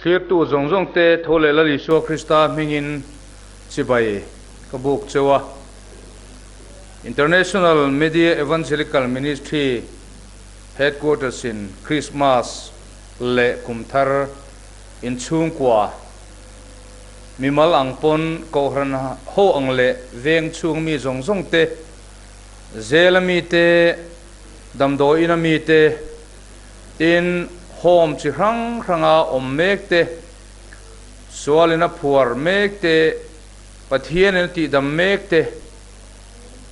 Thlirtu zawng zawng te tho leh Lal Isua Krista hmingin chibai ka buk cheu a. International Media Evangelical Ministry Headquarters in Krismas leh kum thar inchhungkua mimal ang pawn Kohhran ho ang leh veng chhung mi zawng zawng te, zela mi te, damdawiin a mi te, Tin, home chi hrang hranga awm mek te, sualin a phuar mek te, Pathianin a tihdam mek te,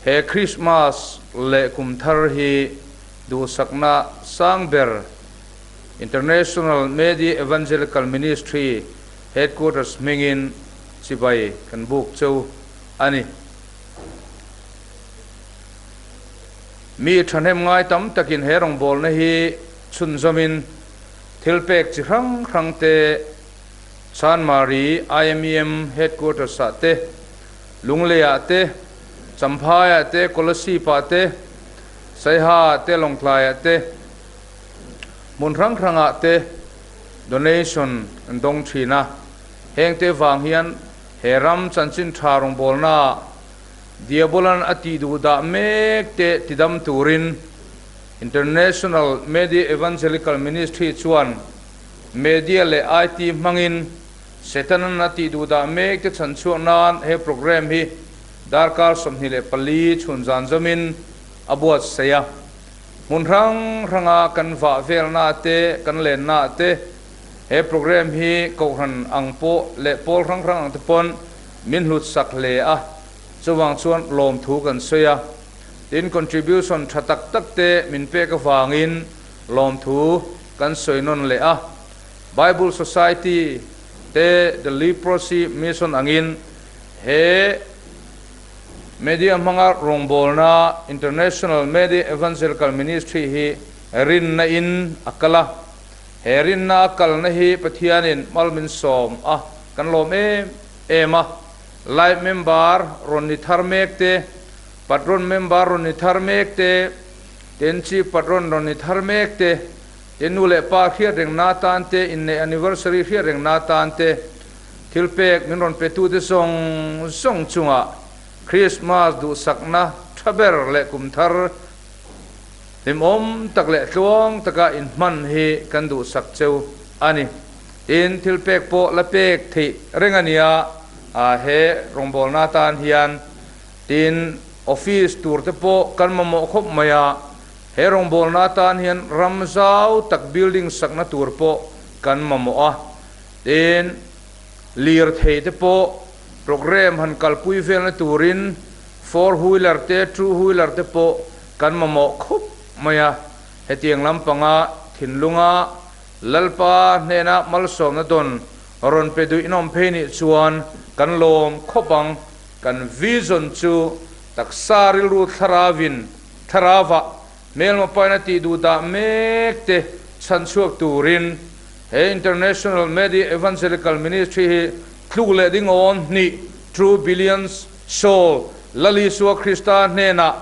he Krismas leh kum thar hi duhsakna sang ber International Media Evangelical Ministry Headquarters hmingin chibai kan buk cheu a ni. Mi thahnem ngai tam takin he rawngbawlna hi chhunzawmin thil pek chi hrang hrang te Chanmari IMEM Headquarters ah te, Lunglei ah te, Champhai ah te, Kolasib ah te, Saiha ah te, Lawngtlai ah te, hmun hrang hrang ah te donation an dawng thin a. Heng te vang hian he ram chanchin tha rawngbawlna ah Diabolan a tih duh dah mek te tidam turin International Media Evangelical Ministry chuan Media leh IT hmangin Setanan a tih duh dah mek te chhan chhuak nan he program hi darkar 24 chhun zan zawmin a buatsaih a. Hmun hrang hranga kan vah velna te kan lenna te he program hi Kohhran ang pawh leh pawl hrang hrang ang te pawn Min hlut sak hle a, chuvang chuan lawmthu kan sawi a. Tin, contribution tha tak tak te min pek avangin lawmthu kan sawi nawn leh a. Bible Society te The Leprosy Mission angin he media hmanga rawngbawlna International Media Evangelical Ministry hi rinna in a kal a. He rinna a kalna hi Pathianin mal min sawm a, kan lawm em em a, Life member rawn ni thar mek te, Patron member rawn ni thar mek te, ten Chief Patron rawn ni thar mek te, te nu leh pa hriat reng na tan te, inneih anniversary hriat reng na tan te, thil pek min rawn pe tu te zawng zawng chungah Christmas duhsakna tha ber leh kum thar hlimawm tak leh tluang taka inhman hi kan duhsak cheu a ni. Tin, thil pek pawh la pek theih reng a nia, he rawngbawlna atan hian. Tin, office tur te pawh kan mamawh khawp mai a, he rawngbawlna atan hian ram zau tak building sakna tur pawh kan mamawh a. Tin, lirthei te pawh programme han kalpui velna turin four wheeler te, two wheeler te pawh kan mamawh khawp mai a. Hetiang lampanga thinlunga Lalpa hnena malsawmna dawn rawn pe duih nawm phei nih chuan kan lawm khawp ang. Kan vision chu taksa rilru thlaravin thlarava hmelma paina tih duh dah mek te chhan chhuak turin he International Media Evangelical Ministry hi tluk leh ding awn hnih True Billions Soul Lal Isua Krista hnenah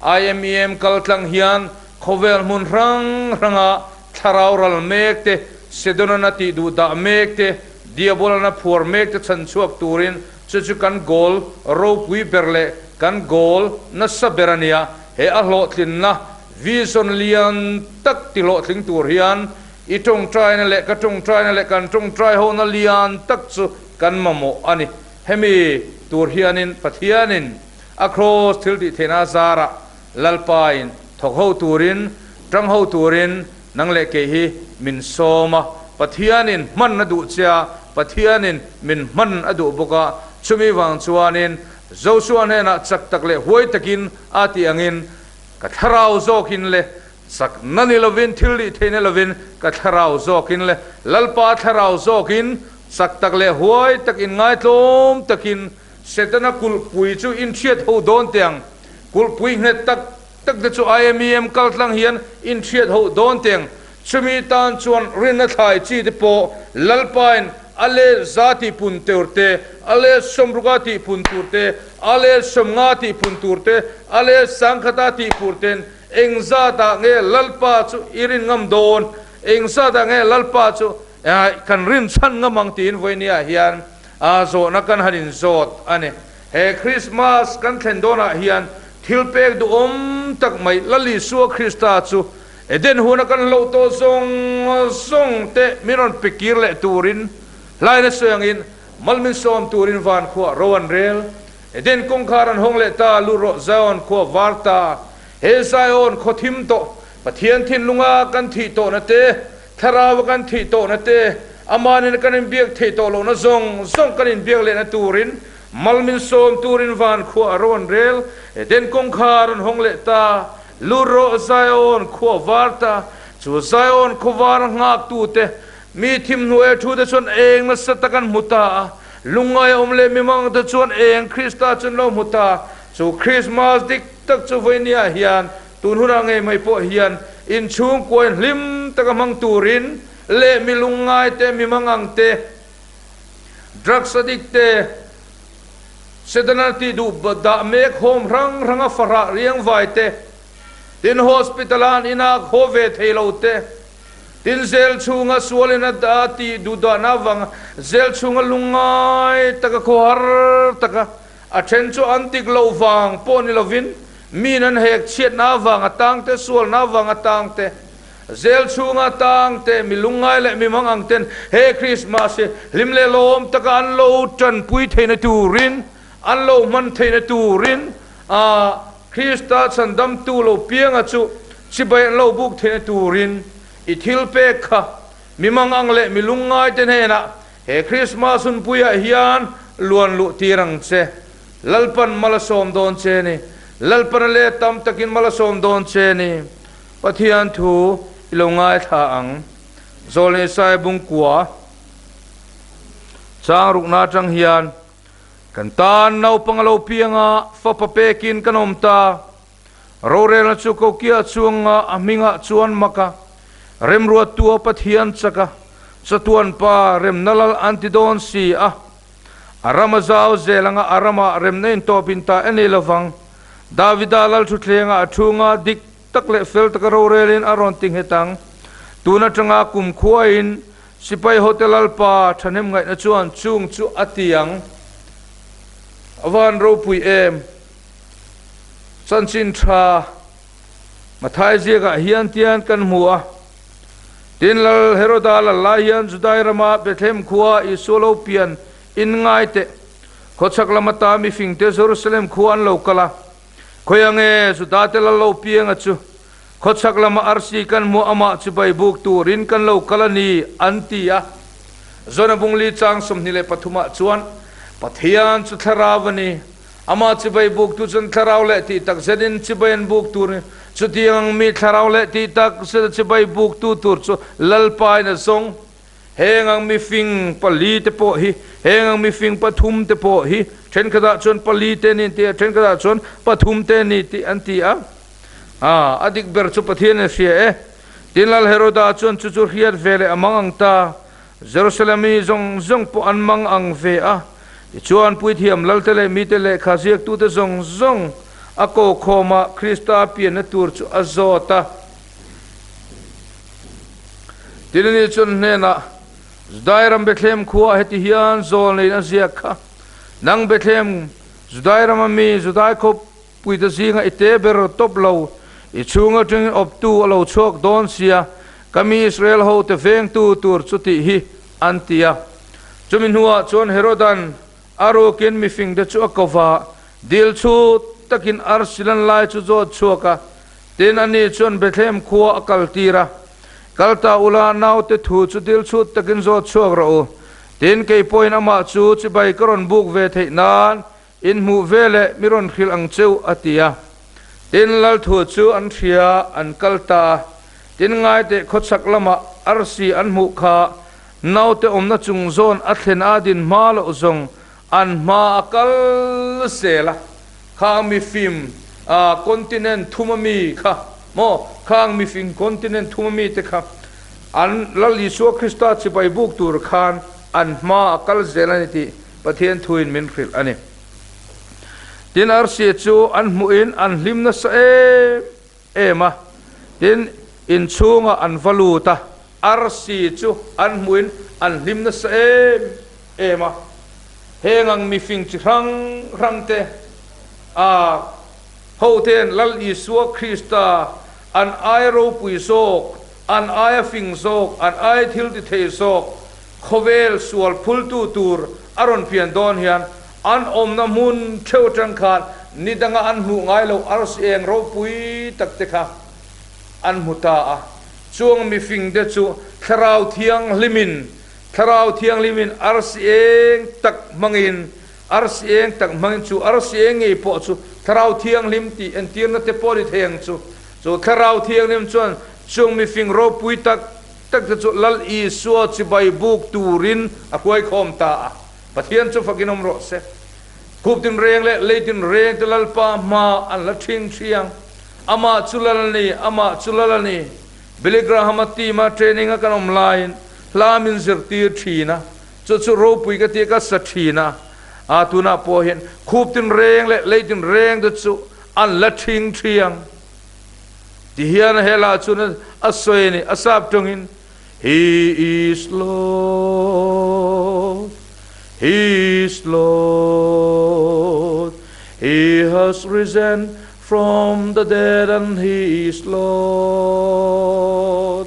IMEM kaltlang hian khawvel hmun hrang hranga thlarau ral mek te, Sedonana tih duh dah mek te, Diabolana phuar mek te chhan chhuak turin chu chu kan goal ropui ber leh kan goal nasa ber a nia. He a hlawhtlinna vision lian tak ti hlawhtling tur hian i tawngtaina leh ka tawngtaina leh kan tawngtai hona lian tak chu kan mamawh a ni. Hemi tur hianin Pathianin A kraws thil tih theihna zarah Lalpain thawk ho turin, tang ho turin nang leh kei hi min sawm a. Pathianin hman a duh che a, Pathianin min hman a duh bawk a. Chumi vang chuanin Joshua hnenah chak tak leh huai takin a tih angin, Ka thlarau zawkin le, chak na ni lovin, thil lih theih na lovin, ka thlarau zawkin le, Lalpa thlarau zawkin chak tak leh huai tak inngaitlawm takin Setana kulhpui chu inhriat ho dawn teh ang. Kulhpui nghet tak tak te chu IMEM kaltlang hian inhriat ho dawn teh ang. Chumi tan chuan rinna thlai chi te pawh Lalpain a let za tih pun tur te, a let sawmruka tih pun tur te, a let sawmnga tih pun tur te, a let sangkhata tih pur ten engzatah nge Lalpa chu i rin ngam dawn? Engzatah nge Lalpa chu. kan rinchhan ngam ang tiin vawinia hian zawhna kan han inzawt a ni. He Krismas kan thlen dawnah hian thil pek duhawm tak mai Lal Isua Krista chu Eden huna kan hloh tawh zawng zawng te min rawn pe kir leh turin hlaina sawi angin mal min sawm turin van khuah ro an rel. Eden kawngkhar an hawng leh ta, lut rawh Zion khua var ta. He Zion khaw thim tawh, Pathian thinlunga kan thih tawhna te, Thlarau a kan thih tawhna te, Amanin kan inbiak theih tawh lohna zawng zawng kan inbiak lehna turin mal min sawm turin van khua a rawn rel. Eden kawngkhar an hawng leh ta, lut rawh Zion khua var ta. Chu Zion khaw var nghaktute, mi thim hnuaia thute chuan eng nasa tak an hmu ta a, lungngai a awm leh mi mangte chuan eng Krista chu an lo hmu ta. Chu Krismas dik tak chu vawinia hian Tun hunah ngei mai pawh hian inchhungkuain hlim taka hmang turin leh mi lungngai te, mi mangang te, drugs addict te, Setana tih duh dah mek home hrang hranga fahrah riang vai te, tin hospital-a an inah haw ve thei lo te, tin zel chhunga sualin a dah tih duh dahna avanga zel chhunga lungngai taka khawhar taka A then chu an dik loh vang pawh ni lovin min an hek chhiatna avang a tang te, sualna avang a tang te, zel chhunga tang te, mi lungngai leh mi mang ang ten he Krismas hi hlim leh lawm taka an lo tanpui theihna turin, an lo hman theihna turin a Krista chhandamtu lo pianga chu chibai an lo buk theihna turin i thil pek kha mi mang ang leh mi lungngai te hnenah He Krismas hunpuiah hian luan luh tir ang che. Lalpan mal a sawm dawn che ni. Lalpan a let tam takin mal a sawm dawn che ni. Pathian thu i lo ngaithla ang. Zawlnei Sai Bungkua chang rukna atang hian kan tan naupang a lo piang a, fapa pekin kan awm ta. Rorelna chu Kokia chhunga a hmingah chuan mak a, remruattua Pathian chak a, chatuan pa remna lal an ti dawn si a. A ram a zau zel anga a ramah remna intawpin ta e nei lovang. Davida lal thuthlenga a chhunga dik tak leh fel taka rorelin a rawn ti nghet ang. Tun atanga kum khuain sipai hote lalpa thahnem ngaihna chuan chung chu a ti ang. A van ropui em! Chanchin tha Mathai ziakah hian tian kan hmu a, Tin, Lal Heroda lal lai hian Judai rama Bethlehem khua Isua lo pian in ngai teh. Khawchhak lam ata mifingte Jerusalem khua an lo kal a, Khawi ange Judate lal lo pianga chu khawchhak lama arsi kan hmuh amah chu baibuk turin kan lo kal a ni, an ti a. Jona bungli chang 23 ah chuan, Pathian chu thlarau a ni. Amah chibai buktu chuan thlarau leh tih tak zetin chibai an buk tur ni. Chutiang ang mi thlarau leh tih tak zeta chibai buktu tur chu Lalpain a zawng. Heng ang mifing pali te pawh hi, heng ang mifing pathum te pawh hi, thenkhatah chuan pali te ni an ti a, thenkhatah chuan pathum te ni tih an ti a. A dik ber chu Pathian in hria e. Tin Lal Heroda chuan chu chu hriat ve leh a mang ang ta. Jerusalem mi zawng zawng pawh an mang ang ve a, tichuan puithiam lalte leh mite lehkha ziaktute zawng zawng a ko khawm a, Krista pianna tur chu a zawt a. Tin ani chuan hnenah, Judai ram Bethlehem khuaah heti hian zawl neiin a ziak kha, Nang Bethlehem, Judai rama mi, Judai khawpuite zinga i te ber tawp lo, i chhung atangin awptu a lo chhuak dawn sia, ka mi Israel hote vengtu tur chu tih hi, an ti a. Chumi hnuah chuan Herodan a rukin mifingte chu a ko va, dil chhut takin arsilan lai chu zawt chhuak a, tin ani chuan Bethlehem khua a kaltir a. Kal ta ula, naute thu chu dil chhut takin zawt chhuak rawh u, tin kei pawhin amah chu chibai ka rawn buk ve theih nan In hmuh ve leh mi rawn hrilh ang cheu, a ti a. Tin, lal thu chu an hria, an kal ta a. Tin, ngaiteh khawchhak lamah arsi an hmuh kha naute awmna chung zawn a thlen a din hma loh zawng an hma a kal zel a. Khang mifim continent thuma mi kha maw, khang mifing continent thuma mi te kha an Lal Isua Krista chibai buk tur khan an hma a kal zel a ni tih Pathian thuin min hrilh a ni. Tin, arsi chu an hmuhin an hlim nasa em em a, tin, inchhungah an va lut a. Arsi chu an hmuhin an hlim nasa em em a. Heng ang mifing chi hrang hrang te a hoten Lal Isua Krista an aia ropui zawk, an aia fing zawk, an aia thil ti thei zawk, khawvel sual phultu tur a rawn pian dawn hian an awmna hmun theuh atang khan ni danga an hmuh ngai loh arsi eng ropui tak te kha an hmu ta a. Chuang mifing te chu Thlarau Thianghlimin Thlarau Thianghlimin arsi eng tak hmangin, arsi eng tak hmangin chu arsi eng ngei pawh chu Thlarau Thianghlim tih entirna te pawh a ni thei ang chu. Chu Thlarau Thianghlim chuan chung mifing ropui tak tak te chu Lal Isua chibai buk turin a hruaikhawm ta a. Pathian chu fakin awm rawh se. Khup tinreng leh lei tinreng te Lalpa hma an la ṭhing ṭhiang. Amah chu Lal a ni, Amah chu Lal a ni. Billy Graham-a team-a training-a kan awm laiin hla min zirtir thin a, chu chu ropui ka tia ka sa thin a, a tunah pawh hian khup tinreng leh lei tinreng te chu an la thing thiang. Tihian hela chuan a sawi a ni, a sap tawngin, He is Lord, He is Lord, He has risen from the dead and He is Lord.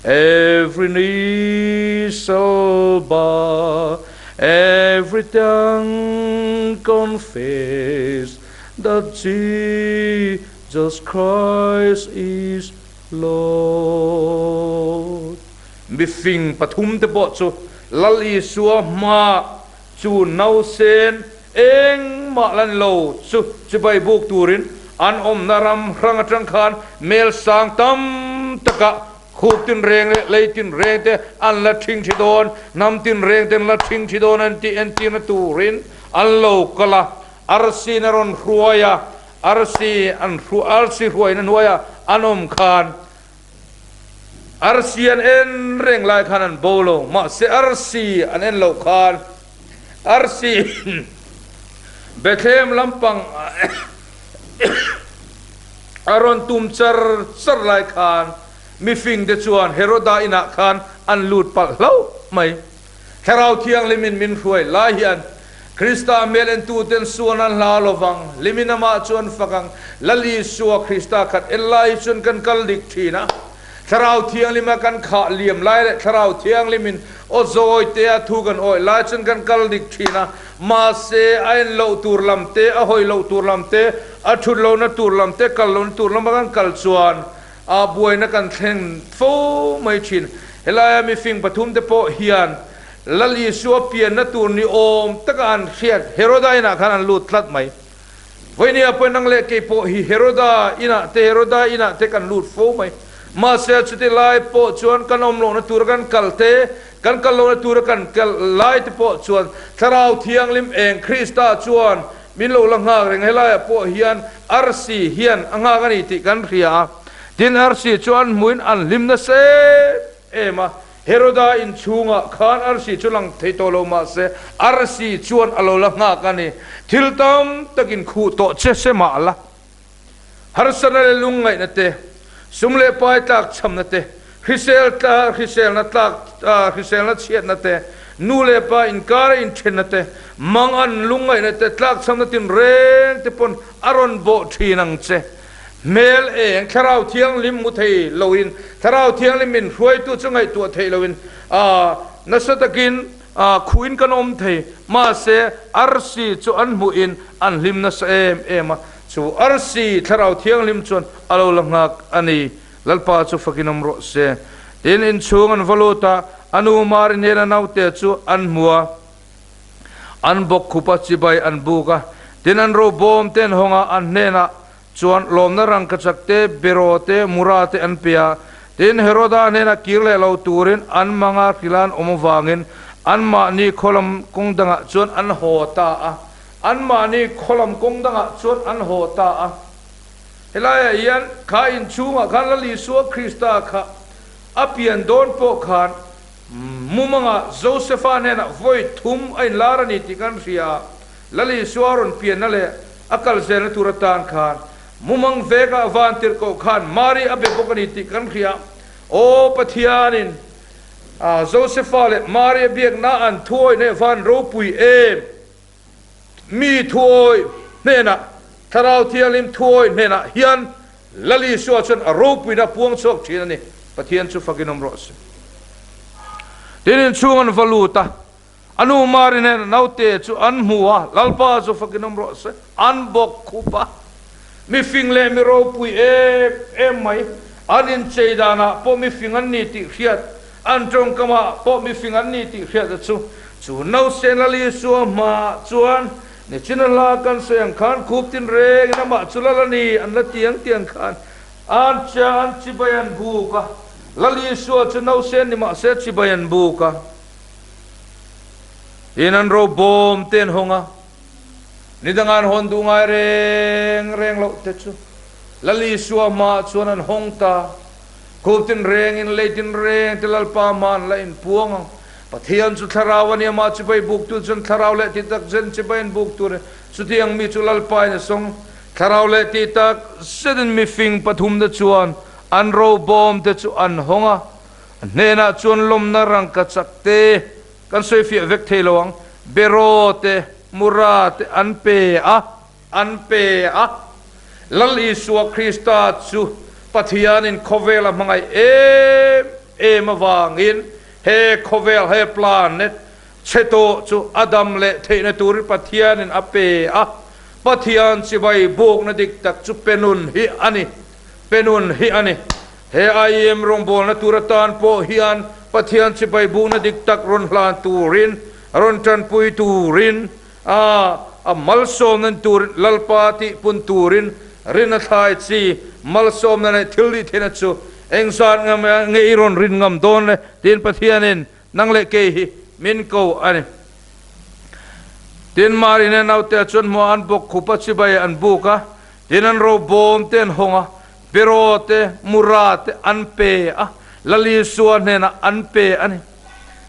Every knee shall bow, every tongue confess that Jesus Christ is Lord. Mifing pathum te pawh chu Lal Isua hma chu nausen engmah la ni lo chu chibai buk turin an awmna ram hrang atang khan mel sang tam takah khup tinreng leh lei tinreng te an la thing thi dawn, hnam tinreng te an la thing thi dawn an tih entirna turin an lo kal a, arsi in a rawn hruai a, arsi an arsi hruaina hnuaia an awm khan Arsi an en reng lai khan an bo lo, mahse arsi an en loh khan arsi Bethlehem lampang a rawn tum char char lai khan mifing te chuan Heroda inah khan an lut palh hlauh mai. Thlarau Thianghlimin min hruai lai hian Krista hmel entuten suan an hla lovang, hlimin amah chu an fak ang. Lal Isua Krista khat en lai hi chuan kan kal dik thin a. Thlarau Thianghlima kan khah liam lai leh Thlarau Thianghlimin aw zawi te a thu kan awih lai chuan kan kal dik thin a. Mahse, a en loh tur lam te, a hawi loh tur lam te, a thut lohna tur lam te, kal lohna tur lama kan kal chuan a buaina kan thleng fo mai thin. Helaia mifing pathumte pawh hian Lal Isua pianna tur ni awm taka an hriat Heroda inah khan an lut tlat mai. Vawinia pawhin nang leh kei pawh hi Heroda inah te Heroda inah te kan lut fo mai. Mahse a chuti lai pawh chuan kan awm lohna tura kan kal te, kan kal lohna tura kan kal lai te pawh chuan Thlarau Thianghlim eng Krista chuan min lo la nghak reng. Helaiah pawh hian arsi hian a nghak a ni tih kan hria a. Tin, arsi chu an hmuhin an hlim nasa em em a. Heroda inchhungah khan arsi chu lang thei tawh lo mah se, arsi chuan a lo la nghak a ni. Thil tam takin khuh tawh che se mah la, harsatna leh lungngaihna te, sum leh pai tlak chhamna te, hrisel tla hriselna tlak hriselna chhiatna te, nu leh pa inkara inthenna te, mangan lungngaihna te, tlak chhamna tinreng te pawn a rawn bawh thin ang che. Hmel eng Thlarau Thianghlim hmu thei loin, Thlarau Thianghlim min hruaitu chu ngaihtuah theih loin nasa takin khuin kan awm thei. Mahse, arsi chu an hmuhin an hlim nasa em em a, chu arsi Thlarau Thianghlim chuan a lo la nghak a ni. Lalpa chu fakin awm rawh se. Tin, inchhung an va lut a, a nu Mari hnena naute chu an hmu a. An bawk khup a, chibai an buk a, tin an ro bawm te an hawng a, an hnenah chuan lawmna rangkachak te, beraw te, mura te an pe a. Tin, Heroda hnenah kir leh lo turin an manga hrilh an awm avangin anmahni khaw lam kawng dangah chuan an haw ta a. Anmahni khaw lam kawng dangah chuan an haw ta a. Helaiah hian kha inchhungah khan Lal Isua Krista kha a pian dawn pawh khan Mumanga Josefa hnenah vawi thum a inlar a ni tih kan hria a, Lal Isua rawn pianna leh a kal zelna tur atan khan mumang vekah vantirhkoh khan Mari a be bawk a ni tih kan hria. Aw Pathianin! Josefa leh Maria biakna an thuawi hneh van ropui em? Mi thuawi hnenah, Thlarau Thianghlim thuawi hnenah hian Lal Isua chuan a ropuina puang chhuak thin a ni. Pathian chu fakin awm rawh se. Tin, inchhung an va lut a, a nu Mari hnenah naute chu an hmu a, Lalpa chu fakin awm rawh se, an bawk khup a. Mi fing leh mi ropui em em mai, an inchei danah pawh mi fing an ni tih hriat, an tawngkamah pawh mi fing an ni tih hriat a chu. Chu nausen Lal Isua hmaah chuan Nichin a hla kan sawi ang khan khup tin rengin amah chu lal a ni an la ti ang ti ang khan an che an chibai an buk a, Lal Isua chu nausen ni mahse chibai an buk a, tin an ro bawm te an hawng a, ni danga an hawn duh ngai reng reng loh te chu Lal Isua hmaah chuan an hawng ta. Khup tin rengin lei tin reng te Lalpa hma an la inpuang ang. Pathian chu thlarau a nia, mah chibai buktu chuan thlarau leh ti tak zen chibai an buk tur a ni. Chutiang mi chu Lalpa in a sawng. Thlarau leh ti tak zetin mifing pathumte chuan an ro bawm te chu an hawng a, a hnenah chuan lawmna rangka chak te kan sawifiah vek thei lo ang, beraw te, mura te an pe a. An pe a. Lal Isua Krista chu Pathianin khawvel a hmangaih em em avangin he khawvel, he planet chhe tawh chu a dam leh theihna turin Pathianin a pe a. Pathian chibai bukna dik tak chu pe nun hi a ni. Pe nun hi a ni. He IEM rawngbawlna tur atan pawh hian Pathian chibai bukna dik tak rawn hlan turin, rawn tanpui turin, A, a malsawmna turin Lalpa tih pun turin rin a thlai chi, malsawmna leh thil nih theihna chu eng zat ngam nge i rawn rin ngam dawn le tiin Pathianin nang leh kei hi min ko a ni. Tin, Mari nen naute chuan hmuah an bawk khup a, chibai an buk a, tin an ro bawm te an hawng a, Beraw te, Mura te an pe a, Lal Isua hnenah an pe a ni.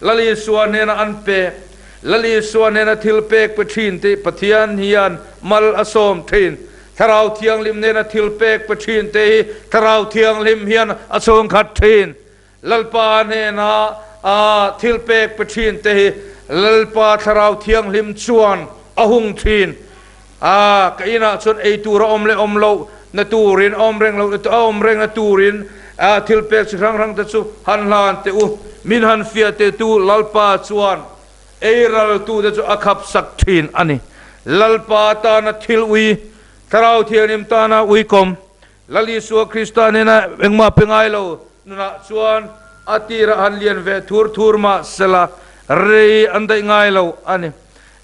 Lal Isua hnena an pek, Lal Isua hnena thil pek pe thin te Pathian hian mal a sawm thin. Thlarau Thianghlim hnena thil pek pe thin te hi Thlarau Thianghlim hian a chhungkhat thin. Lalpa hnena thil pek pe thin te hi Lalpa Thlarau Thianghlim chuan a hung thin. A, ka inah chuan ei tur a awm leh awm loh na turin, a awm reng loh a awm reng na turin thil pek chi hrang hrang te chu han hlan teh u. Min han fiah teh tu Lalpa chuan ei ral tu te chu a khap sak thin a ni. Lalpa tana thil ui, Thlarau Thianghlim tana uikawm, Lal Isua Krista nena engmah pe ngai lo nunah chuan a tirah han lian ve thur thur mah sela rei an daih ngai lo a ni.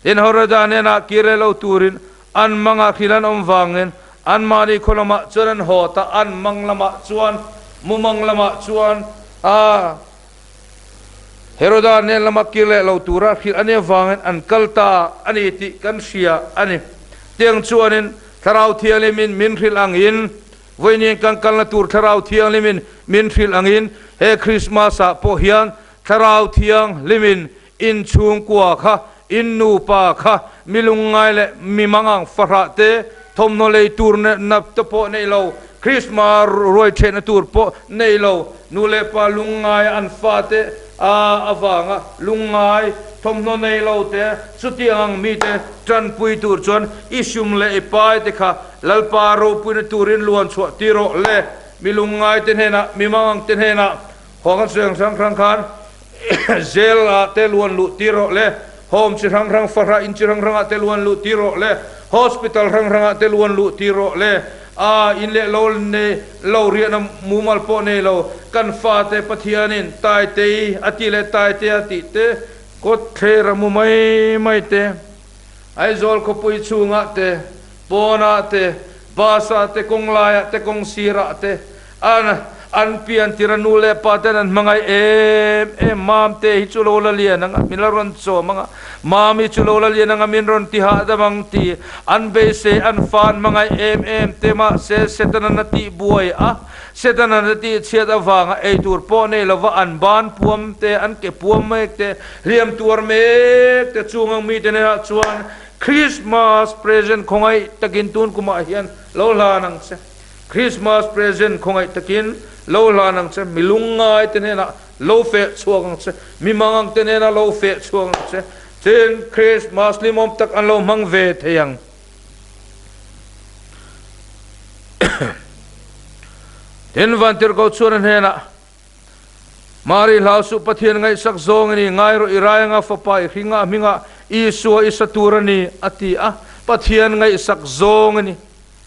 Tin, Heroda nena kir leh lo turin an mangah hril an awm vangin anmahni khaw lamah chuan an haw ta, an mang lamah chuan, mumang lamah chuan a Heroda nen lama kir leh lo tura hrilh a nih avangin an kal ta a ni tih kan hria a ni. Tiang chuanin Thlarau Thianghlimin min hrilh angin, vawiin kan kalna tur Thlarau Thianghlimin min hrilh angin he Krismas-ah pawh hian Thlarau Thianghlimin in chhungkua kha, in nupa kha mi lungngai leh mi mangang fahrah te, thawmhnaw lei tur na te pawh nei lo, Krismas ruai ṭhehna tur pawh nei lo, nu leh pa lungngai an fate a avanga lungngai thawmhnaw nei lo te, chutiang ang mite ṭanpui tur chuan i sum leh i pai te kha Lalpa ropuina turin luan chhuah tir rawh le, mi lungngai te hnenah, mi mangang te hnenah haw kan sawi ang hrang hrang khan Jail ah te luan luh tir rawh le, home chi hrang hrang fahrah in chi hrang hrang ah te luan luh tir rawh le, hospital hrang hrang ah te luan luh tir rawh le, a in leh lo nei lo riahna mumal pawh nei lo kan fate Pathianin Taitei a tih leh Taitea tih te kawt thler a mu mai mai te, Aizawl khawpui chhungah te, pawnah te, bus ah te, kawnglaiah te, kawngsirah te, An an pian tir a nu leh pa ten an hmangaih em em, Mam te hi chu lo la lian anga min la rawn chawm anga, Mam hi chu lo la lian anga min rawn ti hahdam ang ti an beisei an fa an hmangaih em em te mahse Setanan a tih buai a, Setanan a tih chhiat avanga ei tur pawh nei lova an ban puam te an ke puam mek te hliam tuar mek te chung ang mite hnenah chuan Christmas present khawngaih takin tun kumah hian lo hlan ang che. Christmas present khawngaih takin lo hlan ang che, mi lungngai te hnenah lo feh chhuak ang che, mi mangang te nena lo feh chhuak ang che, tin Christmas hlimawm tak an lo hmang ve thei ang. Tin Vantirhkoh chuan a hnenah, Mari hlau suh Pathian ngaihsak zawng i ni, ngai rawh i rai anga fapa i hringa a hmingah Isua i sa tur a ni, a ti a. Pathian ngaihsak zawng i ni.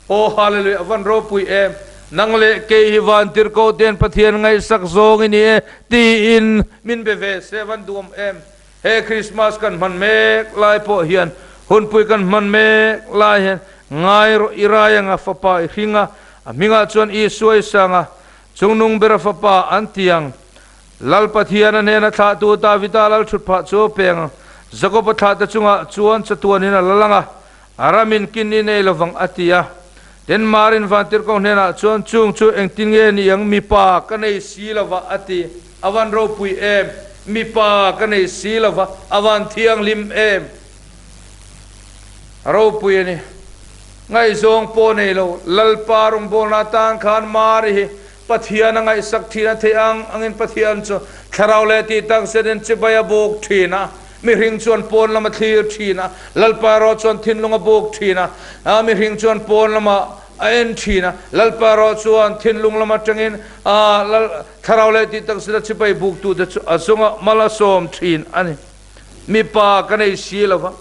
Aw Hallelujah, a van ropui em! Nang leh kei hi Vantirhkoh ten Pathian ngaihsak zawng i ni e tiin min be ve se van duam em! He Krismas kan hman mek lai pawh hian hunpui kan hman mek lai hian ngai rawh i rai anga fapa i hringa a hmingah chuan Isua i sang a, Chungnung bera fapa an ti ang. Lal Pathian a hnena thlahtu Davida lal thut phah chu a peng ang. Jakob-a thlahte chungah chuan chatuanin a la lang a, a ramin kin i nei lovang a ti a. Tin, Marin Vantirhkoh hnenah chuan, Chung chu engtin nge ni ang, mipa ka nei si lova a ti. A van ropui em! Mipa ka nei si lova, a van thianghlim em! A ropui a ni. Ngaihzawng pawh nei lo, Lalpa rawngbawlna atan khan Mari hi Pathian a ngaihsak thin a theih ang angin Pathian chu thlarau leh tih tak zetin chibai a buk thin a, mihring chuan pawn lam a thlir thin a, Lalpa erawh chuan thinlung a buk thin a, mihring chuan pawn lamah a en thin a, Lalpa erawh chuan thinlung lam atangin thlarau leh tih tak zeta chibai buktute chu a zunga mal a sawm thin a ni. Mipa ka nei si lo va,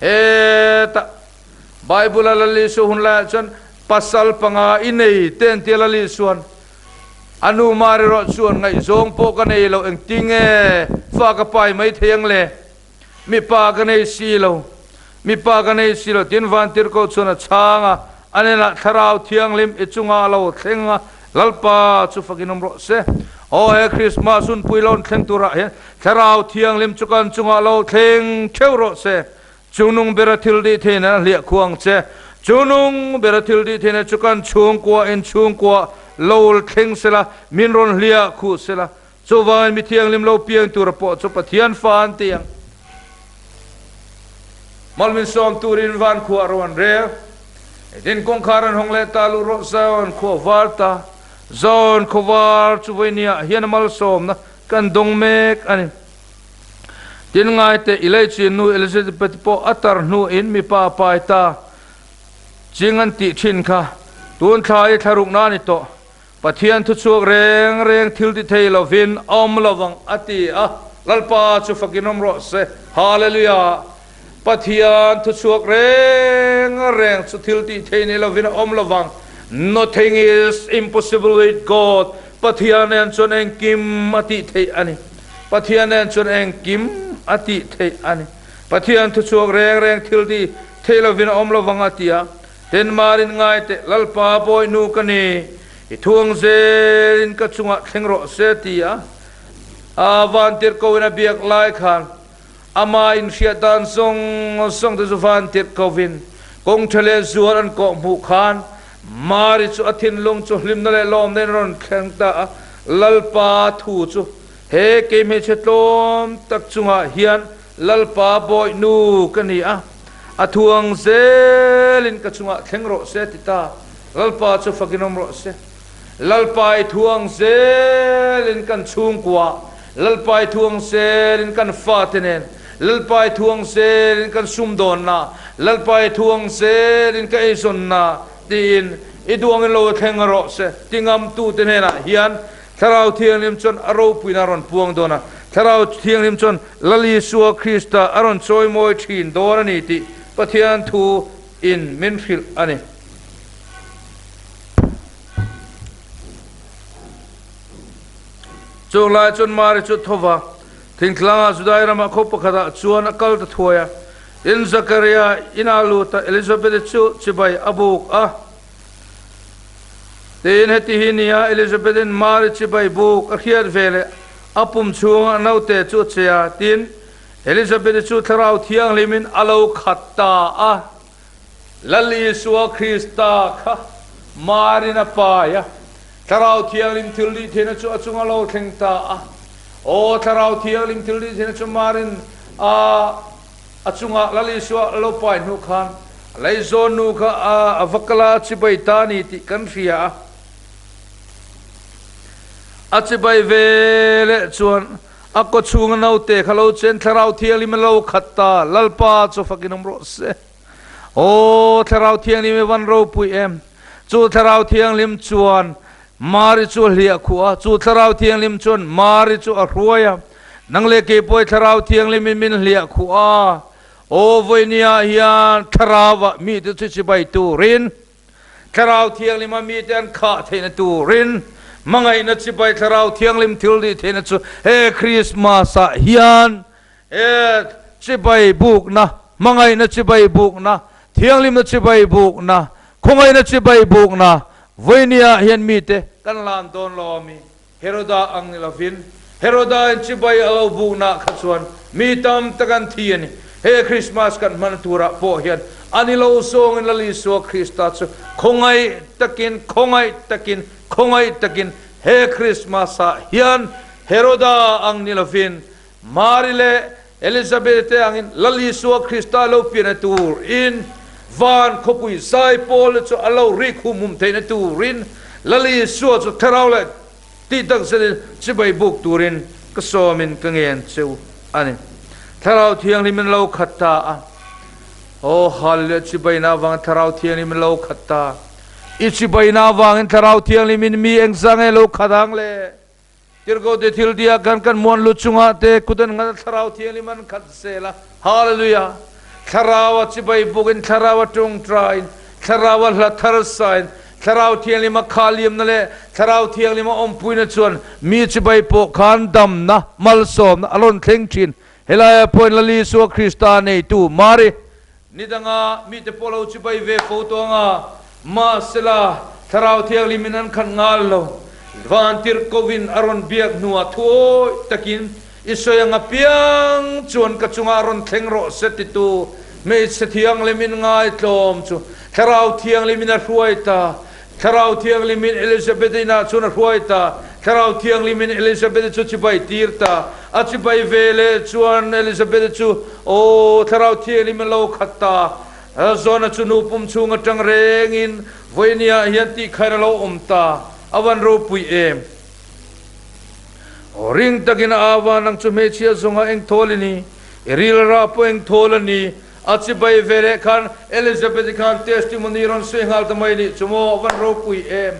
hetah Bible a Lal Isua hun laiah chuan pasal panga i nei te an tia Lal Isua'n a nu Mari erawh chuan ngaihzawng pawh ka nei lo engtinge fa ka pai mai thei ang le mipa ka nei si lo mipa ka nei si lo tin Vantirhkoh chuan a chhang a a nenah Thlarau Thianghlim i chungah a lo thleng a Lalpa chu fakin awm rawh se. Aw he Krismas hunpui lo thleng turah hian Thlarau Thianghlim chu kan chungah lo thleng theuh rawh se. Chungnung bera thil dih theihna a hliah khuang che. Chungnung bera thil dih theihna chu kan chhungkua in chhungkua lo thleng sela, min rawn hliah khuh sela. Chuvangin mi thianghlim lo piang tura pawh chu Pathian fa an ti ang. Mal min sawm turin van khuah ro an rel. Etin kawngkhar an hawng leh ta luh rawh Zion khua var ta. Zion khaw var chu vawinia hian a malsawmna kan dawng mek a ni. Tin ngaite i leichin nu Elizabeth pawh a tar hnuin mipa a pai ta ching an tih thin kha tun thla i thlarukna a ni tawh. Pathian thuchhuak reng reng thil ti thei lovin a awm lovang a ti a, Lalpa chu fakin awm rawh se. Hallelujah! Pathian thuchhuak reng reng chu thil tih thei ni lovin a awm lovang. Nothing is impossible with God. Pathian nen chuan engkim a tih theih a ni. Pathian nen chuan engkim a tih theih a ni. Pathian thuchhuak reng reng thil tih thei lovin a awm lovang a ti a. Denmarin ngai teh, Lalpa bawihnu ka ni, i thuang zelin ka chungah thleng rawh se ti a, a vantirhkoin a biak lai khan ama inhriat dan zawng zawng te chu vantirhkoin kawng tha leh zual an kawh hmuh khan Mari chu a thinlung chu hlimna leh lawmna in a rawn thleng ta a, Lalpa thu chu he kei hmeichhe tlawm tak chungah hian Lalpa bawihnu ka ni a, a thuang zelin ka chungah thleng rawh se ti ta. Lalpa chu fakin awm rawh se. Lalpa i thuang zelin kan chhungkua, Lalpa i thuang zelin kan fate nen, Lalpa i thuang zelin kan sumdawnna, Lalpa i thuang zelin ka eizawnna tiin i duangin lo thleng rawh se ti ngamtute hnenah hian Thlarau Thianghlim chuan a ropuina a rawn puang dawn a, Thlarau Thianghlim chuan Lal Isua Krista a rawn chawimawi thin dawn a ni tih Pathian thu in min hrilh a ni. Chung lai chuan Mari chu tho va, thingtlangah Judai ramah khaw pakhatah chuan a kal ta thuai a. Tin, Zakaria inah lut a, Elizabeth-i chu chibai a buk a. Tiin heti hi nia Elizabeth-in Mari chibai buk a hriat ve leh a pum chhunga naute chu a che a, tin, Elizabeth-i chu Thlarau Thianghlimin a lo khat ta a. Lal Isua Krista kha Marin a pai a, Thlarau Thianghlim thil dih theihna chu a chunga lo thleng ta a. Aw, Thlarau Thianghlim thil dih theihna chu Marin a A chungah Lal Isua a lo pai hnu khan a leizawn nu kha a va kal a, chibai ta a ni tih kan hria a. A chibai ve leh chuan a kawchhunga naute kha lo chen Thlarau Thianghlim a lo khat ta, Lalpa chu fakin awm rawh se. Aw Thlarau Thianghlim i van ropui em! Chu Thlarau Thianghlim chuan Mari chu a hliah khuh a, chu Thlarau Thianghlim chuan Mari chu a hruai a. Nang leh kei pawh i Thlarau Thianghlimin min hliah khuh a. Aw vawinia hian Thlarauah mite chu chibai turin, Thlarau Thianghlima mite an khah theihna turin, hmangaihna chibai Thlarau Thianghlim thil nih theihna chu he Krismas-ah hian he chibai bukna, hmangaihna chibai bukna, thianghlimna chibai bukna, khawngaihna chibai bukna vawinia hian mite kan hlan dawn lo ami? Heroda ang ni lovin, Heroda in chibai a lo bukna kha chuan mi tam tak an thi a ni. He Krismas kan hman turah pawh hian a ni lo zawngin Lal Isua Krista chu khawngaih takin, khawngaih takin, khawngaih takin he Krismas-ah hian Heroda ang ni lovin, Mari leh Elizabeth te angin Lal Isua Krista lo pianna turin van khawpui zai pawl chu a lo rik hum hum theihna turin Lal Isua chu thlarau leh tih tak zetin chibai buk turin ka sawmin ka ngen che u a ni. Thlarau Thianghlim in lo khat ta a. Aw Hallelujah chibaina avangin Thlarau Thianghlim in lo khat ta. I chibaina avangin Thlarau Thianghlim in mi engzah nge lo khat ang le? Tirhkohte thil tia kan kan muan lu chungah te kut an ngat a Thlarau Thianghlim an khat zel a. Hallelujah! Thlarau a chibai bukin Thlarau a tawngtain Thlarau a hla thar sain Thlarau Thianghlim a kha liamna leh Thlarau Thianghlim a awmpuina chuan mi chibai pawh khan damna, malsawmna a rawn thleng thin. Helaiah pawhin Lal Isua Krista neitu Mari Ni danga mite pawh lo chibai ve fo tawh anga, mahsela Thlarau Thianghlimin an khat ngal lo. Vantirhkovin a rawn biak hnuah thuawi takin, I sawi anga piang chuan ka chungah rawn thleng rawh se titu hmeichhe thianghlimin ngaitlawm chu Thlarau Thianghlimin a hruai ta. Thlarau Thianghlimin Elizabeth inah chuan a hruai ta. Thlarau Thianghlimin Elizabeth chu chibai tir ta. A chibai ve leh chuan Elizabeth chu, Aw, Thlarau Thianghlim a lo khat ta. Zona chu nu pum chhung atang rengin vawinia hian tihkhain a lo awm ta. A van ropui em? Aw, ring takin a ava, nang chu hmeichhia zawnga eng thawl i ni? I rilra pawh eng thawl a ni? A chibai ve leh khan Elizabeth-i khan testimony rawn sawi nghal ta mai nih chu maw, van ropui em!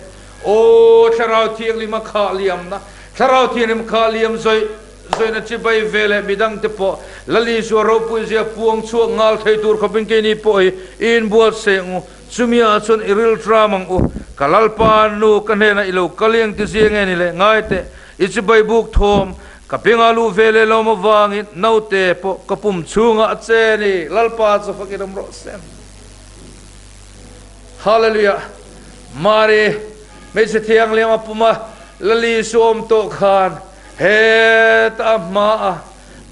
Aw, Thlarau Thianghlim a khah liamna, Thlarau Thianghlim khah liam zawih zawihna chibai ve leh midangte pawh Lal Isua ropui zia puang chhuak nghal thei tur khawpin keini pawh hi i inbuatsaih ang u, chumi ah chuan i rilṭam ang u, ka Lalpa nu ka hnenah i lo kal eng ti zia nge ni le, ngai teh, I chibai buk thawm ka benga luh ve leh lawm avangin naute pawh ka pum chhungah a che ni. Lalpa chu fakin awm rawh se. Hallelujah. Mari, hmeichhe thianghlim a puma Lali suam tawh khan heta a hmaa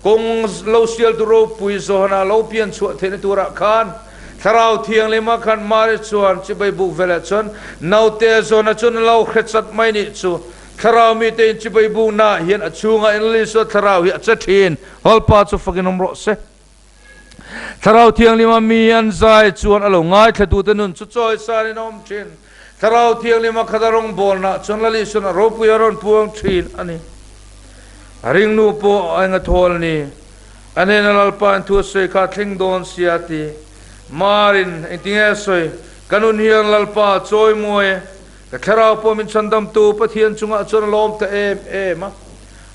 kawng lo sial tu ropui Johana lo pian chhuah theihna turah khan Thlarau Thianghlima khan Mari chuan chibai buk velah chuan naute Johana chuan a lo hre chat mai nih chu. Thlarau mite in chibai bukna ah hian a chhungah in Lalisua Thlarau hi a che thin. Lalpa chu fakin awm rawh se. Thlarau Thianghlima mi an zai chuan a lo ngaithlatute nun chu chawisan in a awm thin. Thlarau Thianghlima khat a rawngbawlna chuan Lalisuan a ropui a rawn puang thin a ni. A ringnu pawh a eng a thawl a ni. A hnena Lalpa in thu a sawi kha a thleng dawn sia a ti. Marin, engtinge a sawi? Ka nun hian Lalpa a chawimawi e. Ka thlarau pawh min chhandamtu Pathian chungah chuan a lawm ta em em a.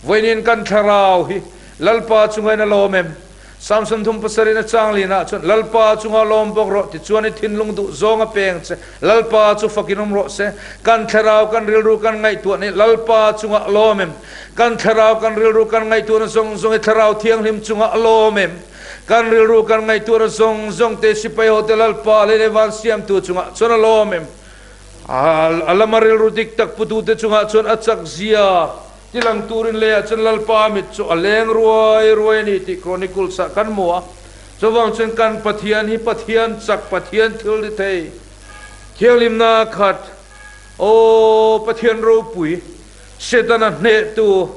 Vawiin kan thlarau hi Lalpa chungain a lawm em? Samson thum pasarih na chang linah chuan Lalpa chunga lawm bawk rawh tichuan i thinlung duh zawng a peng che. Lalpa chu fakin awm rawh se. Kan thlarau kan rilru kan ngaihtuah nih Lalpa chungah a lawm em? Kan thlarau kan rilru kan ngaihtuahna zawng zawng i Thlarau Thianghlim chungah a lawm em? Kan rilru kan ngaihtuahna zawng zawng te sipai hote Lalpa leh van siamtu chungah chuan a lawm em? A lama rilru dik tak putute chungah chuan a chak zia tilang turin leiah chuan Lalpa mit chu a leng ruai ruai a ni tih Chronicles-ah kan hmu a. Chuvang chuan kan Pathian hi Pathian chak, Pathian thil ti thei, thianghlimna khat, aw Pathian ropui, Setana hnehtu,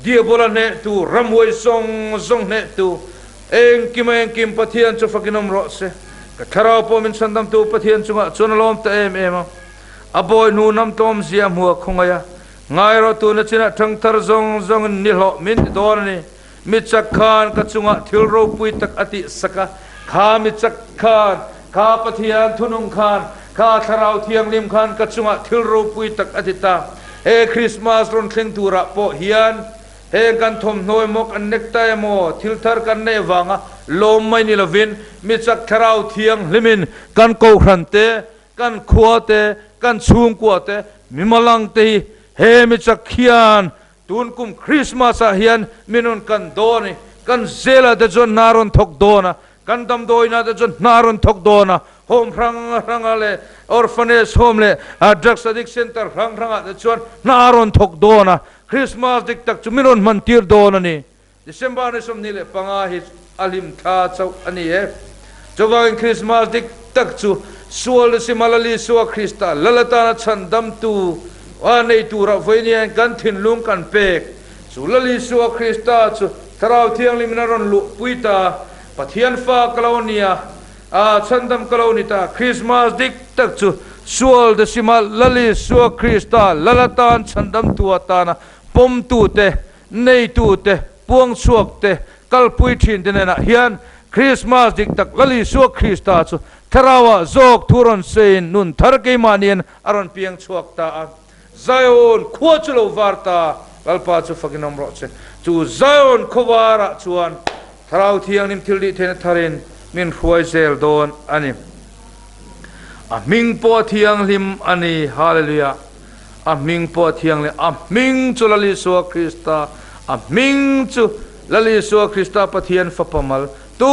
Diabola hnehtu, ramhuai zawng zawng hnehtu, engkim a engkim Pathian chu fakin awm rawh se. Ka thlarau pawh min chhandamtu Pathian chungah chuan a lawm ta em em a. A bawi hnu hnam tlawmzia a hmu a khawngaih a. Ngai rawh tuna chinah ṭhangthar zawng zawngin ni hlawh min ti dawn a ni. Mi chak khan ka chungah thil ropui tak a tihsak a, kha mi chak khan, kha Pathian thunung khan, kha Thlarau Thianghlim khan ka chungah thil ropui tak a ti ta. He Krismas rawn thleng turah pawh hian heng kan thawmhnaw emaw kan necktie emaw thil thar kan neih avanga lawm mai ni lovin mi chak Thlarau Thianghlimin kan kohhran te, Kan khua te, kan chhungkua te, mimalang te hi he mi chak hian tun kum Christmas ah hian min rawn kan dawn i, kan zela te chuan hna rawn thawk dawn a, kan damdawina te chuan hna rawn thawk dawn a, home hrang hranga leh orphanage home leh drugs addict center hrang hrangah te chuan hna rawn thawk dawn a, Christmas dik tak chu min rawn hman tir dawn a ni. December ni 25 hi a hlim thla chauh a ni e. Chuvangin Krismas dik tak chu sual Simala Isua Krista lal atana chhandamtu a nei turah vawiin kan thinlung kan pek. Chu Lal Isua Krista chu Thlarau Thianghlimin a rawn luhpui ta, Pathian fa ka lo nia, a chhandam ka lo ni ta. Krismas dik tak chu sual Sima Lal Isua Krista lal atan chhandamtu atana pawmtute Neitute, puangchhuakte, kalpui thinte nenah hian Krismas dik tak Lal Isua Krista chu Thlarauah zawk thu rawn sawiin nun thar keimahniin a rawn piang chhuak ta a. Zion khua chu lo var ta, Lalpa chu fakin awm rawh che. Chu Zion khaw varah chuan Thlarau Thianghlim thil dih theihna tharin min hruai zel dawn a ni. A hming pawh a thianghlim a ni. Hallelujah! A hming pawh a thianghlim. A hming chu Lal Isua Krista. A hming chu Lal Isua Krista Pathian Fapa mal. Tu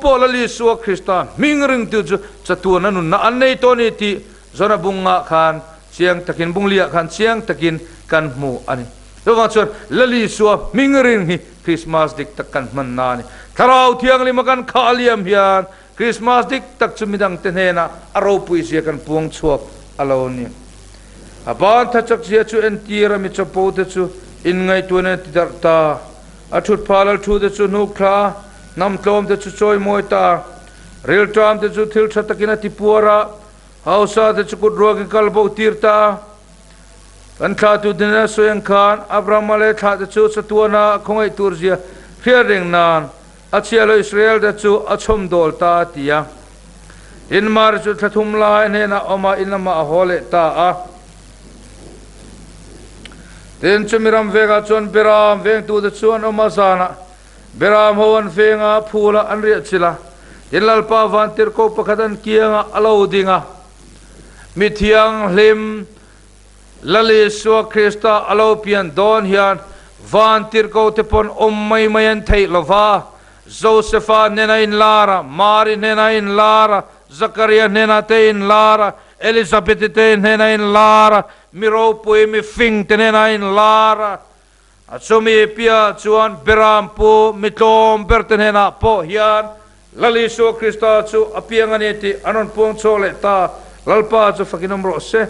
pawh Lal Isua Krista hming ringtu chu chatuana nunna an nei tawh a ni tih Jona bungah khan chiang takin, bungliah khan chiang takin kan hmu a ni. Chuvang chuan Lal Isua hming ring hi Krismas dik tak kan hmanna a ni. Thlarau Thianghlima kan khah liam hian Krismas dik tak chu midangte hnenah a ropui zia kan puang chhuak a lo ni. A ban tha chak zia chu entir a mi chapo te chu inngaihtuahna ti darh ta. A thut phah lal thu te chu hnuk thla, hnam tlawm te chu chawi mawi ta. Rilṭam te chu thil tha takin a ti puar a, hausa te chu kut ruakin kal bo tir ta. Kan thlahtu te hnena sawi ang khan Abrahama leh thlah te chu chatuana khawngaih tur zia hriat reng nan A chhiahlo Israel te chu a chhawm dawl ta a ti a. Tin, Mari chu thla thum lai hnenah awm a, in lamah a haw leh ta a. Tin, chumi ram vengah chuan Beram vengtute chu an awm a, zanah Beram ho an veng a, phulah an riah chilh a. Tin, Lalpa vantirhkoh pakhat an kiangah a lo ding a, Mi thianghlim Lal Isua Krista a lo pian dawn hian vantirhkoh te pawn awm mai mai an theih lo va, Josefa hnena inlar a, Mari hnena inlar a, Zakaria hnena te inlar a, Elizabeti te hnena inlar a, mi ropui mi fing te hnena inlar a. A chumi piah chuan Beram pu mi tlawm ber te hnenah pawh hian Lal Isua Krista chu a piang a ni tih an rawn puang chhuak leh ta. Lalpa chu fakin awm rawh se.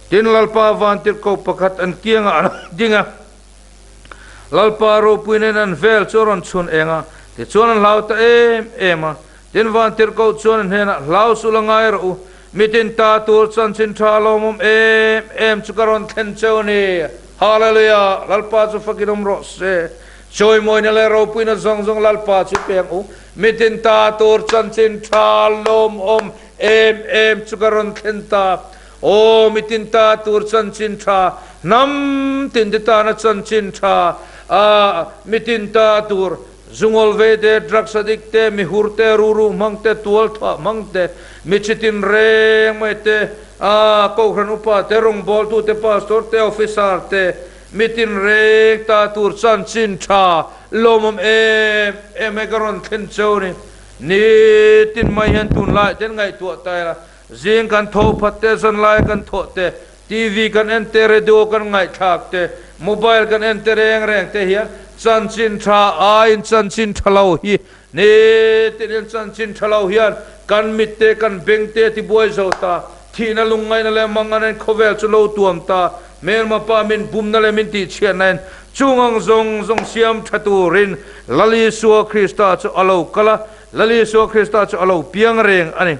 Tin, Lalpa vantirhkoh pakhat an kiangah a rawn ding a, Lalpa ropui nen an vel chu a rawn chhun eng a, tichuan an hlau ta em em a. Tin, vantirhkoh chuan an hnenah, Hlau suh la ngai rawh u, Mitin ta tur chanchin tha lawmawm em em chu ka rawn thlen cheu a ni. Hallelujah! Lalpa chu fakin awm rawh se. Chawimawina leh ropuina zawng zawng Lalpa chu peng u. Mitin ta tur chanchin tha lawmawm em em chu ka rawn thlen ta. Aw, mitin ta tur chanchin tha, hnam tin te tana chanchin tha, ah, mitin ta tur Zungawl ve te, drugs addict te, mi hur te, ruru hmang te, tual thuah hmang te, mi chi tin reng mai te, aa kohhran upa te, rawngbawltu te, pastor te, officer te, mi tin reng ta tur chanchin tha lawmawm em em hei ka rawn thlen cheu ni. Nitin mai hian tunlai ten ngaihtuah ta ila, zing kan tho phat te, zanlai kan thawh te, TV kan en te, radio kan ngaihthlak te, mobile kan en te reng reng te hian chanchin tha aiin chanchin tha lo hi nitin hian chanchin tha lo hian kan mit te kan beng te tibuai zo ta, thihna lungngaihna leh mangan in khawvel chu lo tuam ta, hmelma pa min bumna leh min tihchhiatna in chung ang zawng zawng siam tha turin Lal Isua Krista chu a lo kal a, Lal Isua Krista chu a lo piang reng a ni.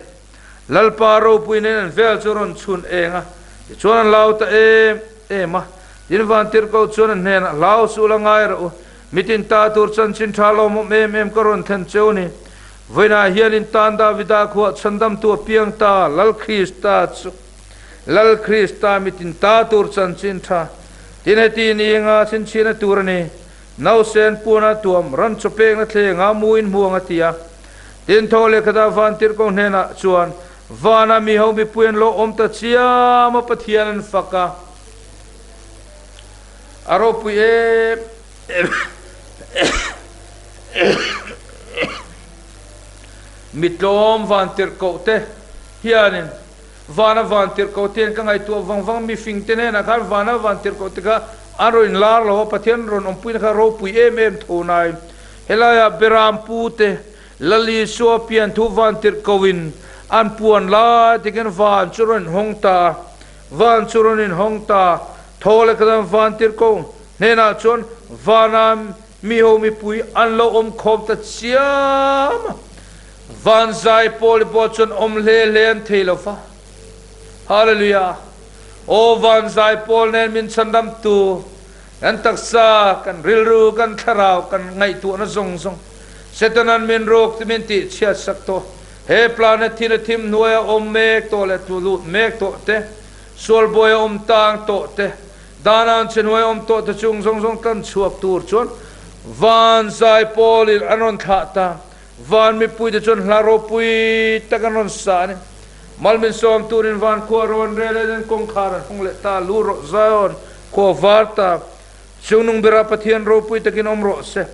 Lalpa ropui nen an vel chu rawn chhun eng a, tichuan an lau ta em. em a. Tin, Vantirhkoh chuan a hnenah, Hlau suh la ngai rawh u, mitin ta tur chanchin tha lawmawm em em ka rawn thlen cheu ni. Vawiinah hian in tan Davida khuah chhandamtu a piang ta, Lal Krista chu. Lal Krista mitin ta tur chanchin tha. Tin, heti ni enga chhinchhiahna tur a ni. Nausen puana tuam ran chaw pekna thlenga muin hmuang a ti a. Tin, tho lehkhatah Vantirhkoh hnenah chuan, Vana mi ho mipui an lo awm ta chiam a, Pathian an fak a. A ropui em em. Mitlawm Vantirhkoh te hianin Vana Vantirhkoh te hian ka ngaihtuah vang vang mifing te hnenah khan Vana Vantirhkoh te kha an rawn inlar lo a, Pathian rawn awmpuina kha ropui em em tho nai. Helaiah Beram pu te Lal Isua pian thu Vantirhkohin an puan lai takin van chu rawn hawng ta a, van chu rawn inhawng ta. Tho leh khadan Vantirhkoh hnenah chuan vana mi ho mipui an lo awm khawm ta chiam a. Van zai pawl i pawh chuan awm hle hle an thei lo va. Hallelujah! Aw van zai pawl nen min chhandamtu, kan taksa, kan rilru, kan thlarau, kan ngaihtuahna zawng zawng Setanan min ruk ti min tih chhiat sak tawh. He planet thil a thim hnuaia awm mek tawh leh tlu lut mek tawh te, sual buaia awm tang tawh te, danan che hnuaia awm tawh te chung zawng zawng tlan chhuak tur chuan van zai pawlin an rawn thlah ta. Van mipuite chuan hla ropui tak an rawn sa a ni. Mal min sawm turin van khua rawn rel in an kawngkhar an hawng leh ta. Lu rawh Zion khua var ta. Chungnung berah Pathian ropui takin awm rawh se.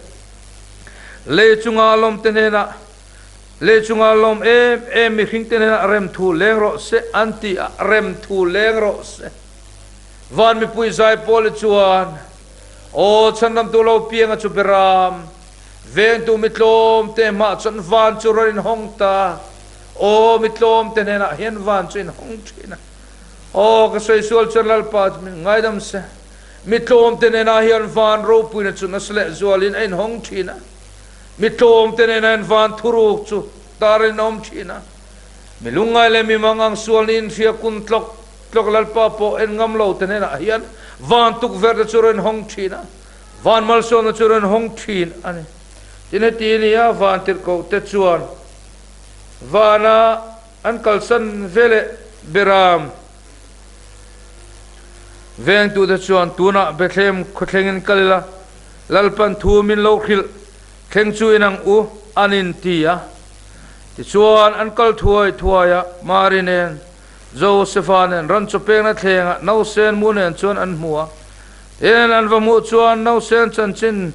Lei chunga lawm te hnenah, Lei chunga lawm em em mihring te hnenah rem thu leng rawh se an ti a, rem thu leng rawh se. Van mipui zai pawl i chuan, Aw chhandamtu lo pianga chu beram, vengtu mitlawm te hmah chuan van chu rawn inhawng ta. Aw mitlawm te hnenah hian van chu inhawng thin a. Aw ka sawi sual chuan Lalpa chu min ngaidam se. Mi tlawmte nenah hian van ropuina chu nasa leh zualin a inhawng thin a, mi tlawmte nenah hian van thuruk chu tarin a awm thin a. Mi lungngai leh mi mangang sual niin hria kun tlawk tlawk Lalpa pawh en ngam lo te nenah hian van tukverhte chu rawn hawng thin a, van malsawmna chu rawn hawng thin a ni. Tin, heti nia van tirhkohte chuan vana an kalsan veleh beram, Vengtute chuan tunah Bethlehem khawthlengin kal ila, Lalpan thu min lo hrilh thleng chu inang u an inti a. Tichuan an kal thuai thuai a, Mari nen, Josefa nen ran chaw pekna thlengah nausen mu nen chuan an hmu a. Tin, an va hmuh chuan nausen chanchin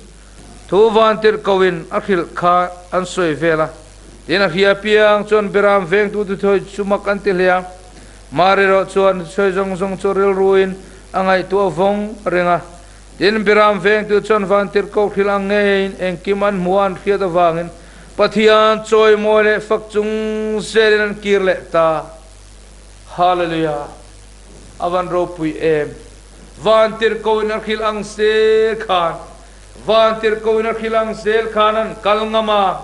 thu vantirh koin a hrilh kha an sawi vel a. Tin, a hria piang chuan Beram vengtute thawi chu mak an ti hle a. Mari erawh chuan sawi zawng zawng chu rilruin a ngaihtuah vawng reng a. Tin, Biram vengtu chuan vantirhkoh hrilh ang ngeiin engkim an hmuh a an hriat avangin Pathian chawimawi leh fak chung zelin an kir leh ta. Hallelujah! A van ropui em! Vantirhkohin a hrilh ang zel khan, vantirhkohin a hrilh ang zel khan an kal ngam a,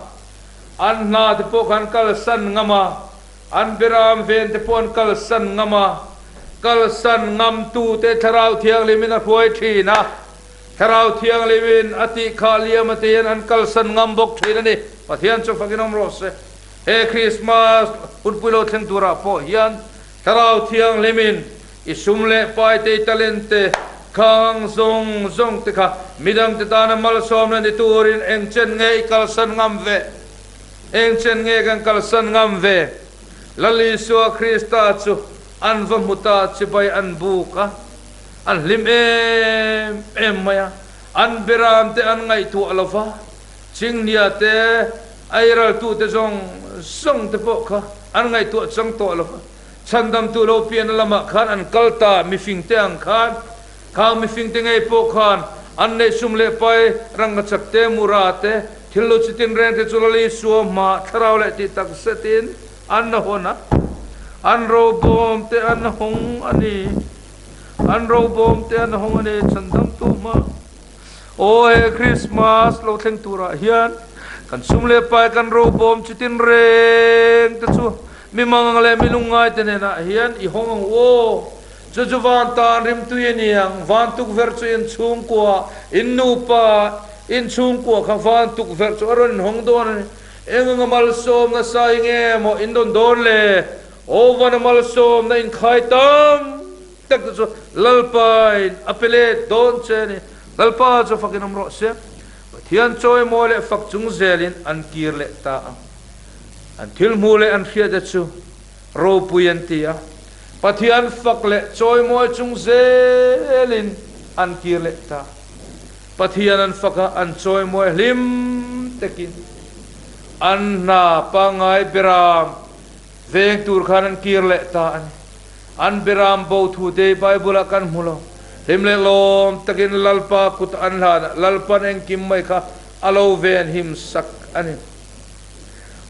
an hna te pawh khan kalsan ngam a, An beram ven te pawh an kalsan ngam a, kalsan ngam tute Thlarau Thianghlimin a hruai thin a, Thlarau Thianghlimin a tih khah liam a tihian an kalsan ngam bawk thin a ni. Pathian chu fakin awm rawh se. He Krismas hunpui lo thleng turah pawh hian Thlarau Thianghlimin i sum leh pai te, i talent te, khang zawng zawng te kha midangte tana malsawmna ni turin eng chen nge i kalsan ngam ve? Eng chen nge kan kalsan ngam ve? Lal Isua Krista chu an va hmu ta chibai an buk a, an hlim em em mai a, an beram te an ngaihtuah lo va, Chinghnia te, eiraltute zawng zawng te pawh kha an ngaihtuah chang tawh lo va, chhandamtu lo pianna lamah khan an kal ta, mifingte ang khan, khang mifingte ngei pawh khan an neih sum leh pai, rangkachak te, mura te, Thil lu chi tinreng te chu Lali Sua hma thlarau leh tih tak zetin an la hawn a, an robawm te an hawng a ni. An robawm te an hawng a ni, chhandamtu hma. Aw he Krismas lo thleng turah hian kan sum leh pai kan robawm chi tinreng te chu mi mangang leh mi lungngai te hnenah hian i hawng ang u aw. Chu chu van tan rimtui a ni ang. Van tukverh chu in chhungkua, in nupa, in chhungkua kha van tukverh chu a rawn inhawng dawn a ni. Eng anga malsawm nasa i nge maw in rawn dawn le? Aw vana malsawmna inkhai tam tak te chu Lalpain a pe let dawn che a ni. Lalpa chu fakin awm rawh se. Pathian chawimawi leh fak chung zelin an kir leh ta ang. An thil hmuh leh an hriat te chu ropui an ti a. Pathian fak leh chawimawi chung zelin an kir leh ta. Pathian an fak a, an chawimawi hlim takin an hna pangngai beram veng tur khan an kir leh ta a ni. An beram bo thu te Bible ah kan hmu lo. Hlim leh lawm takin Lalpa kut an hlan a, Lalpan engkim mai kha a lo ven him sak a ni.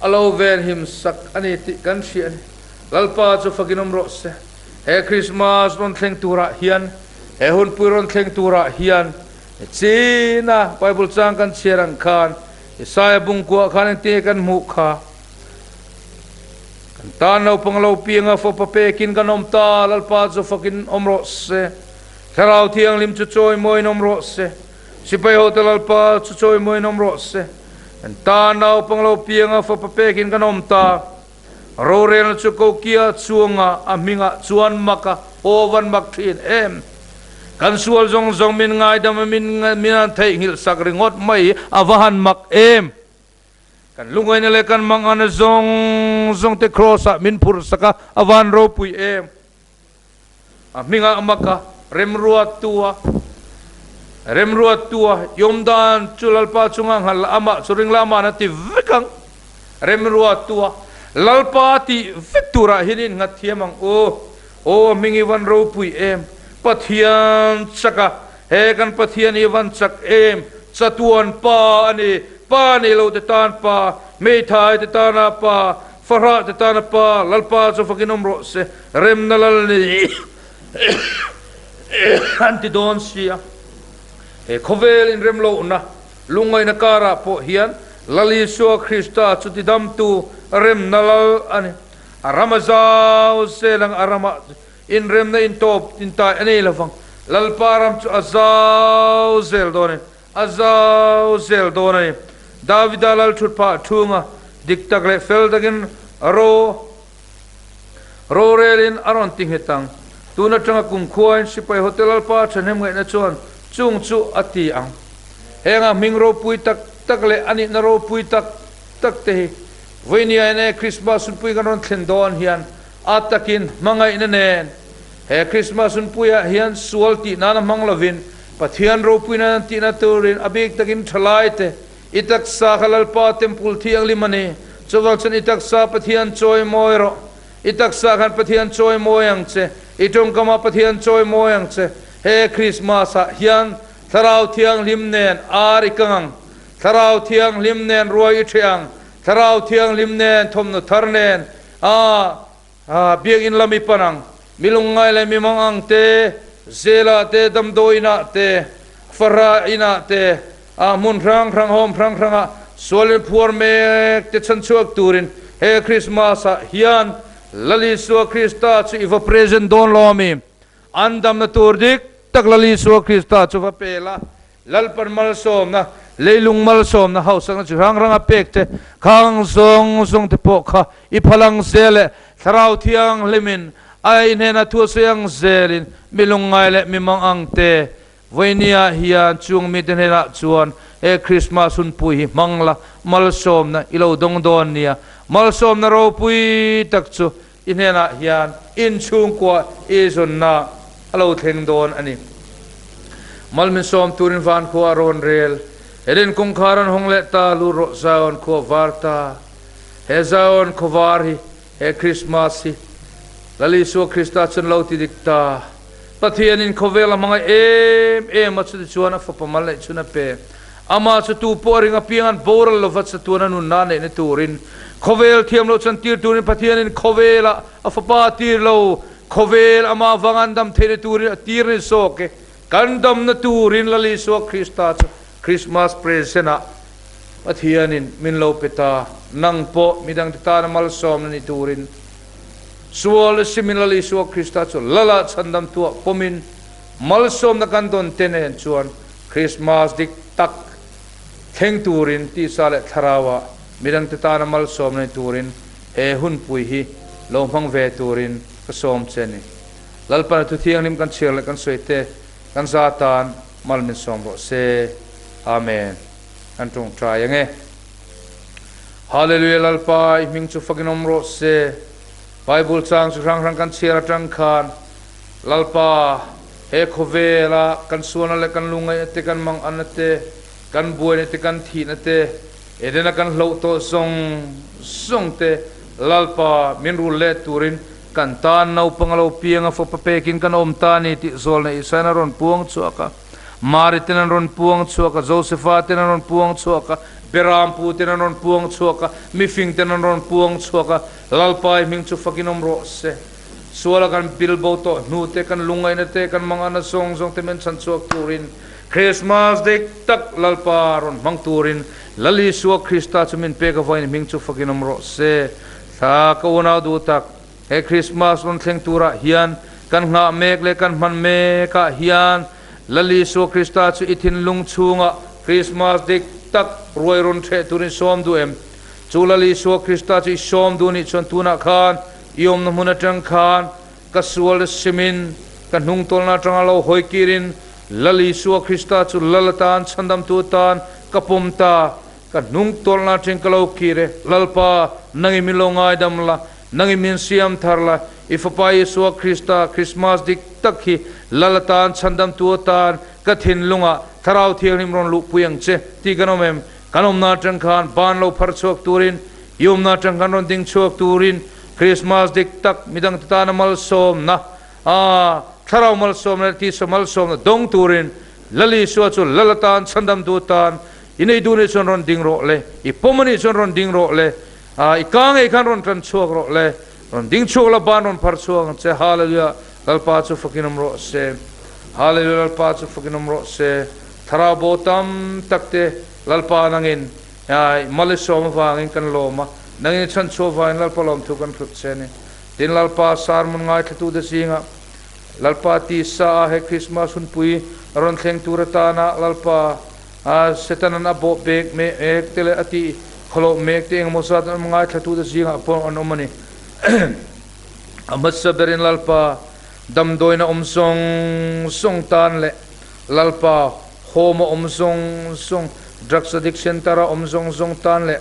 A lo ven him sak a ni tih kan hria a ni. Lalpa chu fakin awm rawh se. He Krismas rawn thleng turah hian, he hunpui rawn thleng turah hian, China Bible chang kan chhiar ang khan, Isaiah bungkuah khan engtin nge kan hmuh kha? Kan tan naupang lo pianga fapa pekin kan awm ta, Lalpa chu fakin awm rawh se. Thlarau Thianghlim chu chawimawiin awm rawh se. Sipai hote Lalpa chu chawimawiin awm rawh se. Kan tan naupang lo pianga fapa pekin kan awm ta. Rorelna chu Kokia chuanga a hmingah chuan mak a, aw van mak thin em! Kan sual zawng zawng min ngaidam a min min an theihnghilh sak ringawt mai a va han mak em! Kan lungaina leh kan mangana zawng zawng te Kraws ah min phurh sak a, a van ropui em! A hmingah a mak a, remruattu a, remruattu a, Yawmdan chu Lalpa chunga nghal la, amah chu ring la, ama'n a ti vek ang. Remruattu a, Lalpa tih vek turah hian innghat thiam ang u. Aw, a hming i van ropui em? Pathian chak a, he kan Pathian hi van chak em? Chatuan Pa a ni, Pa nei lo te tan Pa, hmeithai te tana Pa, Fahrah te tana Pa, Lalpa chu fakin awm rawh se, remna lal ni an ti dawn si a. He khawvel inrem lohna lungngaihna karah pawh hian Lal Isua Krista chu tidamtu remna lal a ni. A ram a zau zel ang, a ramah inremna intawp intai a nei lovang. Lalpa ram chu a zau zel dawn a ni. A zau zel dawn a ni. Davida lal thut phah chhunga dik tak leh fel takin ro rorelin a rawn ti nghet ang. Tun atanga kumkhuain sipai hotel Lalpa thahnem ngaihna chuan chung chu a ti ang. Heng a hming ropui tak tak leh a nihna ropui tak tak te hi vawinia ene Krismas hunpui kan rawn thlen dawn hian a takin hmangaihna nen he Krismas hunpuiah hian sual tih nan a hmang lovin Pathian ropui nan an tihna turin a bik takin thalaite i taksa kha Lalpa Temple thianghlim a ni. Chuvang chuan i taksa Pathian chawi mawi rawh. I taksa khan Pathian chawi mawi ang che. I tawngkamah Pathian chawi mawi ang che. He Krismas ah hian Thlarau Thianghlim nen ar i kang ang. Thlarau Thianghlim nen ruai i ṭheh ang. Thlarau Thianghlim nen thawmhnaw thar nen a Biakinn lam i pan ang. Mi lungngai leh mi mang ang te, zela te, damdawi inah te, fara inah te, a hmun hrang hrang, home hrang hrangah sualin phuar mek te chhanchhuak turin he Krismas ah hian Lal Isua Krista chu i va present dawn lo ami? An damna tur dik tak Lal Isua Krista chu va pe la, Lalpan malsawmna, leilung malsawmna hausakna chi hrang hranga pek te, khang zawng zawng te pawh kha i phal ang zel leh Thlarau Thianghlimin a ei hnena thu a sawi ang zelin mi lungngai leh mi mang ang te vawinia hian chung mite hnenah chuan he Krismas hunpui hi hmang la, malsawmna i lo dawng dawn nia. Malsawmna ropui tak chu i hnenah hian inchhungkua i zawnna a lo thleng dawn a ni. Malmin sawm turin van khua a rawn rel. Eden kawngkhar an hawng leh ta, lut rawh Zion khua var ta. He Zion khaw var hi, he Krismas hi Lal Isua Krista chuan lo ti dik ta. Pathianin khawvel a hmangaih em em a, chutichuan a fapa mal neih chhun a pe. Amah chu tu pawh a ring apiang an boral lova chatuan a nunna neihna turin khawvel thiam loh chan tir turin Pathianin khawvelah a fapa a tir lo. Khawvel amah vanga an dam theihna turin a tir ni zawk e. Kan damna turin Lal Isua Krista chu Krismas present ah Pathianin min lo pe ta. Nang pawh midangte tana malsawmna ni turin. Sual simin Lal Isua Krista chu Lala chhandam tuah pawmin malsawmna kan dawn te nen chuan Krismas dik tak thleng turin tisa leh thlarauah midangte tana malsawm nei turin he hunpui hi lo hmang ve turin ka sawm che a ni. Lalpana thu thianghlim kan chhiar leh kan sawi te kan za tan mal min sawm rawh se. Amen. Kan tawngtai ang e. Hallelujah Lalpa i hming chu fakin awm rawh se. Bible chang chi hrang hrang kan chhiar atang khan Lalpa he khawvela kan sualna leh kan lungngaihna te kan manganna te kan buaina te kan thihna te Edena kan hloh tawh zawng zawng te Lalpa min rul let turin kan tan naupang a lo piang a fapa pekin kan awm ta a ni tih zawlna Isaia a rawn puang chhuak a. Mari ten an rawn puang chhuak a, Josefa ten an rawn puang chhuak a, Berampu ten an rawn puang chhuak a, mifing ten an rawn puang chhuak a, Lalpa i hming chu fakin awm rawh se. Suala kan bilbo tawh hnu te, kan lungngaihna te, kan manganna zawng zawng te min chhan chhuak turin Christmas dik tak Lalpa rawn hmang turin Lal Isua Krista chu min pek avangin i hming chu fakin awm rawh se. Thla ka unau duh tak, He Christmas rawn thleng turah hian kan nghah mek leh kan hman mekah hian Lal Isua Krista chu i thinlung chhungah Christmas dik tak ruai rawn hreh turin sawm duh em? Chu Lal Isua Krista chu i sawm duh nih chuan tunah khan i awmna hmun atang khan ka sual simin ka hnungtawlna atanga lo hawi kirin Lal Isua Krista chu Lal atan chhandamtu atan ka pawm ta. Ka hnung tawlhna atangin ka lo kir e, Lalpa, nangin min lo ngaidam la, nangin min siam thar la, i Fapa Isua Krista Krismas dik tak hi Lal atan, Chhandamtu atan, ka thinlungah Thlarau Thianghlim rawn luhpui ang che, tih kan awm em? Kan awmna atang khan ban lo phar chhuak turin, i awmna atang khan rawn ding chhuak turin, Krismas dik tak midangte tana malsawmna, a Thlarau malsawmna leh tisa malsawmna dawng turin Lal Isua chu Lal atan, Chhandamtu atan, I nei duh nih chuan rawn ding rawh le, i pawm a nih chuan rawn ding rawh le, i ka ngei khan rawn tan chhuak rawh le, rawn ding chhuak la ban rawn phar chhuak ang che, Hallelujah, Lalpa chu fakin awm rawh se, Hallelujah, Lalpa chu fakin awm rawh se, Thlarau bo tam tak te Lalpa nangin mal i sawm avangin kan lawm a, nangin i chhan chhuah avangin Lalpa lawmthu kan hrut che a ni. Tin, Lalpa sermon ngaithlatute zingah Lalpa tisa a he Krismas hunpui rawn thleng tur atana Lalpa A Setanan a bawh pek mek te leh a tih khawloh mek te engemaw zat an awm ngaithlatute zingah pawh an awm a ni. A hmasa berin Lalpa damdawiin a awm zawng zawng tan leh Lalpa home a awm zawng zawng, drugs addict centre a awm zawng zawng tan leh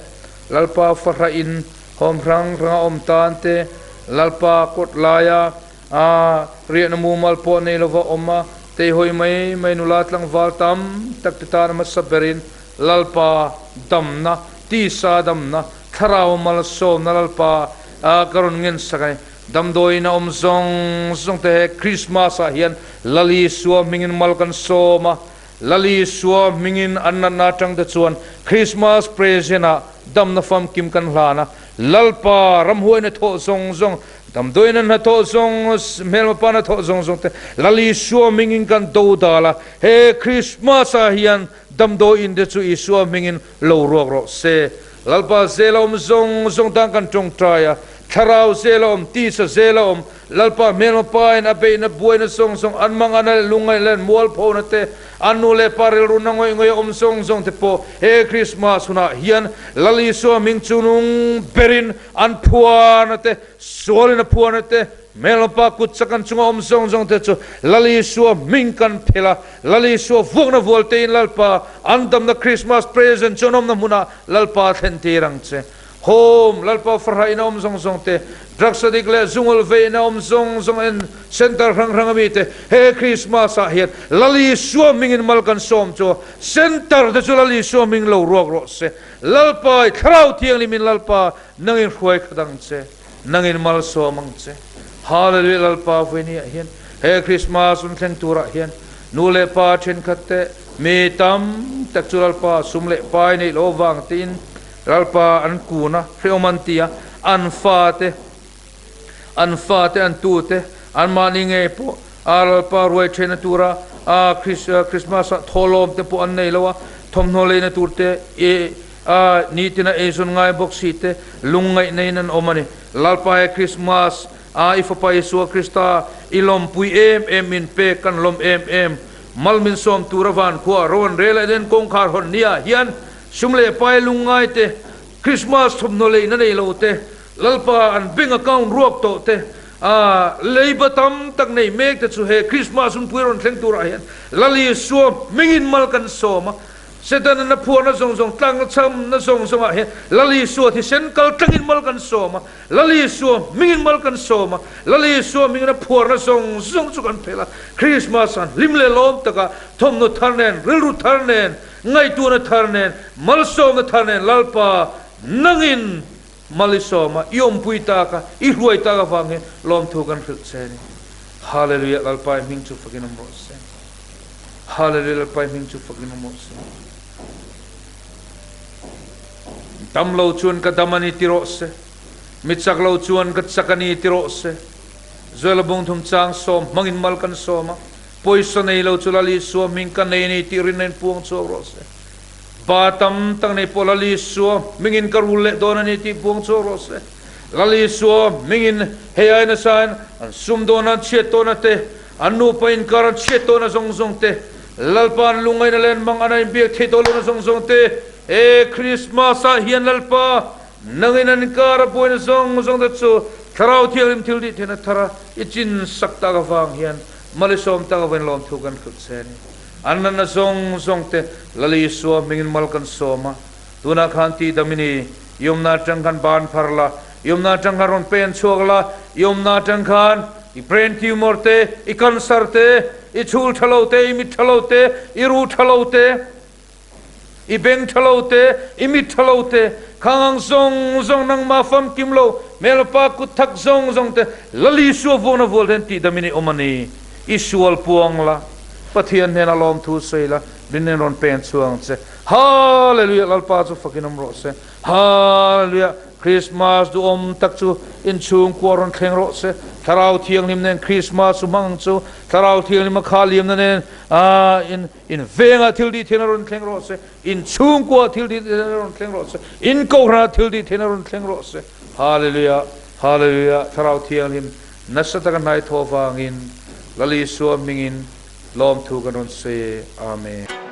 Lalpa fahrah in home hrang hrang a awm tan te Lalpa kawt laia A riahna mumal pawh nei lova awm a, teihawi mai mai nula tlangval tam tak te tan hmasa berin Lalpa damna, tisa damna, thlarau malsawmna Lalpa ka rawn ngensak a ni. Damdawiin a awm zawng zawng te he Krismas ah hian Lal Isua hmingin mal kan sawm a, Lal Isua hmingin an natna atang te chuan Krismas present ah damna famkim kan hlan a, Lalpa ramhuaina thawh zawng zawng Damdawiin an hnathawh zawng, hmelma pa hnathawh zawng zawng te Lal Isua hmingin kan do dal a, he Krismas ah hian damdawiin te chu Isua hmingin lo ruak rawh se. Lalpa zel a awm zawng zawng tan kan tawngtai a, Thlarau zel a awm, tisa zel a awm, Lalpa hmelma pa in a beihna buaina zawng zawng, an mangana leh lungngaih leh mualphona te, an nu leh pa rilruna ngawih ngawih a awm zawng zawng te pawh he Krismas hunah hian Lal Isua hming chu nung berin An phuana te, sualin a phuana te, hmelhmapa kut chak an chunga awm zawng zawng te chu Lal Isua hming kan phel a, Lal Isua vuakna vual tein Lalpa an damna Christmas present chu an awmna hmunah Lalpa thlen tir ang che. Home, Lalpa farhain a awm zawng zawng te, drugs addict leh zungul vein a awm zawng zawng en center hrang hrang ami te he Christmas ah hian Lal Isua hmingin mal kan sawm chu center te chu Lal Isua hming lo ruak rawh se. Lalpa, i Thlarau Thianghlimin Lalpa, nangin hruai khat ang che, nangin malsawm ang che. Hallelujah Lalpa vawinia hian he Christmas hun thleng turah hian nu leh pa thenkhat te mi tam tak chu Lalpa sum leh pai neih loh avang tiin Lalpa an kun a, hrehawm an ti a, an fa te, an fa te, an tu te, anmahni ngei pawh a Lalpa ruai thehna tura a Christmas ah thawhlawm te pawh an nei lo a, thawmhnaw leina tur te e a nitina eizawn ngai bawk si te lungngaih neiin an awm a ni. Lalpa he Christmas. A, i Fapa Isua Krista i lawmpui em em min pek kan lawm em em. Mal min sawm tura van khua rawn rel a nen kawngkhar hawn nia hian sum leh pai lungngai te, Krismas thawmhnaw leina nei lo te, Lalpa an bank account ruak tawh te, a leiba tam tak nei mek te chu he Krismas hunpui rawn thleng turah hian Lal Isua hmingin mal kan sawm a. Setana na phuarna zawng zawng, tlangna chhamna zawng zawngah hian Lal Isua thisen kal tlangin mal kan sawm a, Lal Isua hmingin mal kan sawm a, Lal Isua hmingin a phuarna zawng zawng chu kan phelh a. Krismas an hlim leh lawm taka thawmhnaw thar nen, rilru thar nen, ngaihtuahna thar nen, malsawmna thar nen Lalpa nangin mal i sawm a, i awmpui tak a, i hruai tak avang hian lawmthu kan hrilh che a ni. Hallelujah Lalpa i hming chu fakin awm rawh se. Hallelujah Lalpa i hming chu fakin awm rawh se. Dam lo chuan ka dam ani ti rawh se. Mi chak lo chuan ka chak ani ti rawh se. Joela bungthum chang sawm hmangin mal kan sawm a. Pawisa nei lo chu Lal Isua hming ka nei ani tih rinna in puang chhuak rawh se. Ba tam tak nei pawh Lal Isua hmingin ka rul leh dawn ani tih puang chhuak rawh se. Lal Isua hmingin hei ai nasa in an sum dawn an chhiat tawhna te An nupa inkar an chhiat tawhna zawng zawng te, Lalpa an lungngaihna leh an mang an a inbiak theih tawh lohna zawng zawng te, he Krismas ah hian Lalpa nangin an inkar a buaina zawng zawng te chu Thlarau Thianghlim thil tih theihna thara i chin sak tak avang hian malisawm tak avangin lawmthu kan hrilh che a ni. An natna zawng zawng te Lal Isua hmingin mal kan sawm a, tunah khan tihdam i ni, i awmna atang khan ban phar la, i awmna atang khan rawn pen chhuak la, i awmna atang khan I brain tumor te, i cancer te, i chhul tha lo te, i mit tha lo te, i ru tha lo te, i beng tha lo te, i mit tha lo te, khang ang zawng zawng nangmah famkim lo, hmelpa kut thak zawng zawng te, Lal Isua vuakna vual hian tihdam in i awm a ni. I sual puang la, Pathian hnena lawmthu sawi la, rinna in rawn peng chhuak ang che. Hallelujah! Lalpa chu fakin awm rawh se. Hallelujah! Krismas duhawm tak chu inchhungkua rawn thleng rawh se. Thlarau Thianghlim nen Krismas chu hmang ang chu. Thlarau Thianghlim a kha liamna nen in in vengah thil tih theihna rawn thleng rawh se. Inchhungkuaah thil tih theihna rawn thleng rawh se. In kohhranah thil tih theihna rawn thleng rawh se. Hallelujah! Hallelujah! Thlarau Thianghlim nasa taka hnaithawh vangin Lal Isua hmingin lawmthu kan rawn sawi e. Amen.